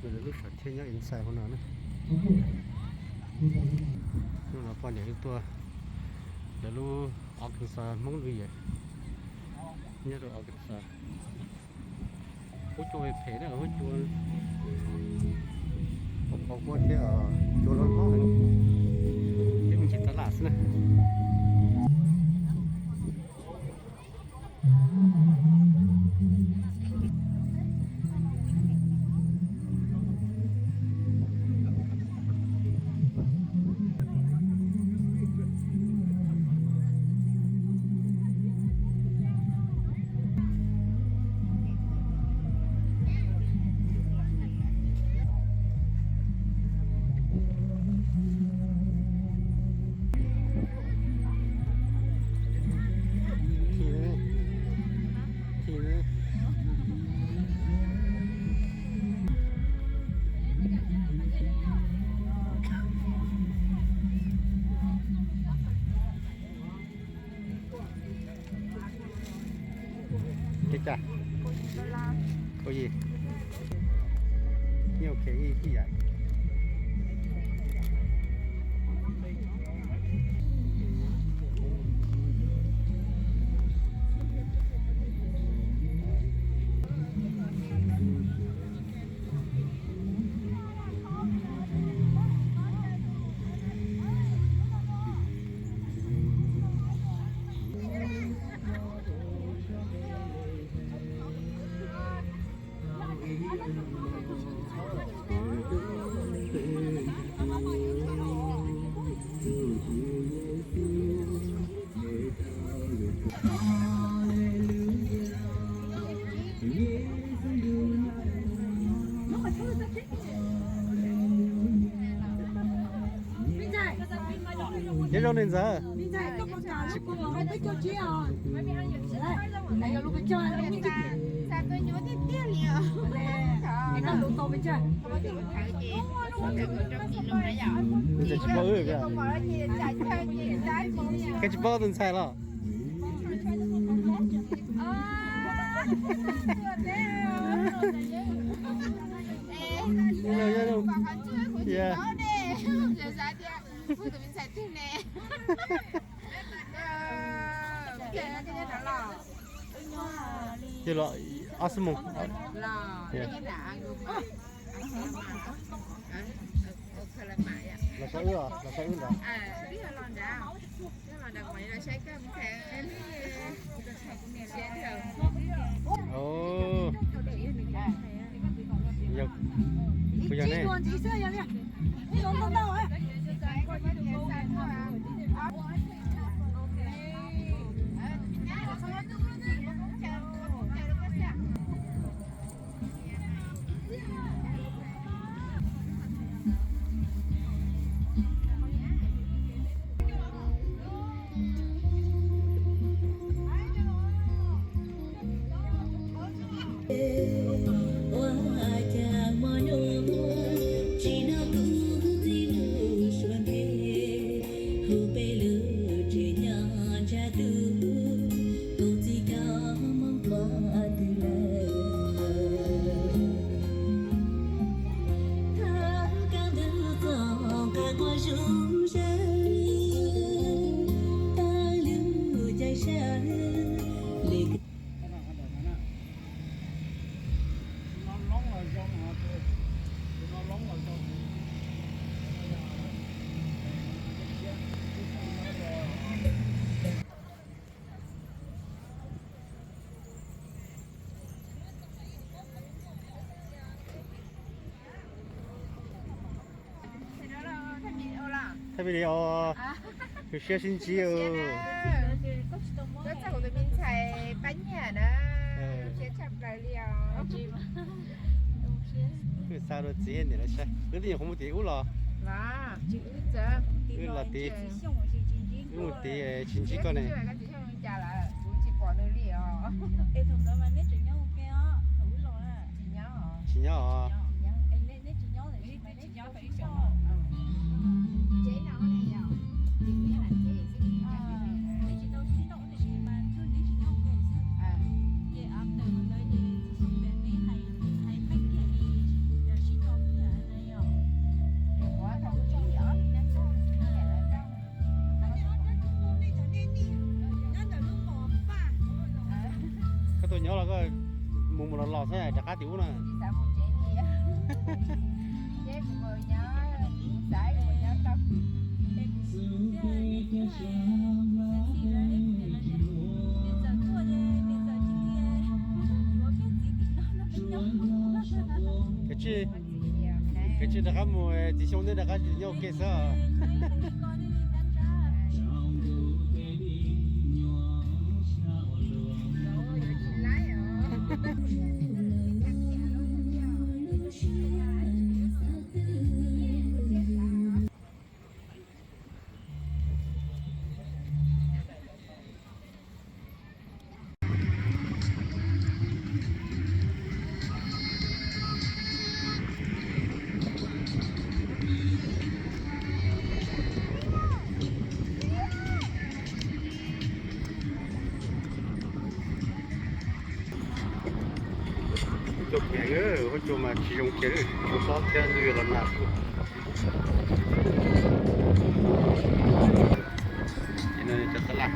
Lawv lub sam thiaj nyob inside hauv no na. Hnub no poj niam wb tuaj lawv lub Arkansas Hmoob New Year nyob rau Arkansas. Huab cua phem na, huab cua qhov qhov kuab thiab cua loj loj, ib me ntsis tab laj xwb na. Kev cai, ua yig, nyuj khev ib yam. Nyob zoo ne ntxawm. Ntxawm tsis paub wb. Koj tsis paub tus ntxhais los? Ces los ob xuab moos. Los saib wb, los saib wb ntawd. Kuv yog ne. Thaij video, zoo siab sib ntsib. Koj txog kuv tus me ntxhais pab nyiaj na, zoo siab tshaj plaws li os. Wb xa rau txiv niam lawv saib, wb twb nyuam qhuav mus tim ub los. Wb los tid, wb mus tid tsis ntsib koj ne. Kuv tsis pom nws li os. Tsis nyob os. Nyob los koj mus mus los los xwb rov qab tim ub na. Kav tsij, kav tsij rov qab mus, txiv xyoo neb rov qab nyob ua ke xwb. Cua kiag, huab cua mas tsis zoo kiag, cua xob thiab ntuj yuav los nag. Ces no cov tab laj.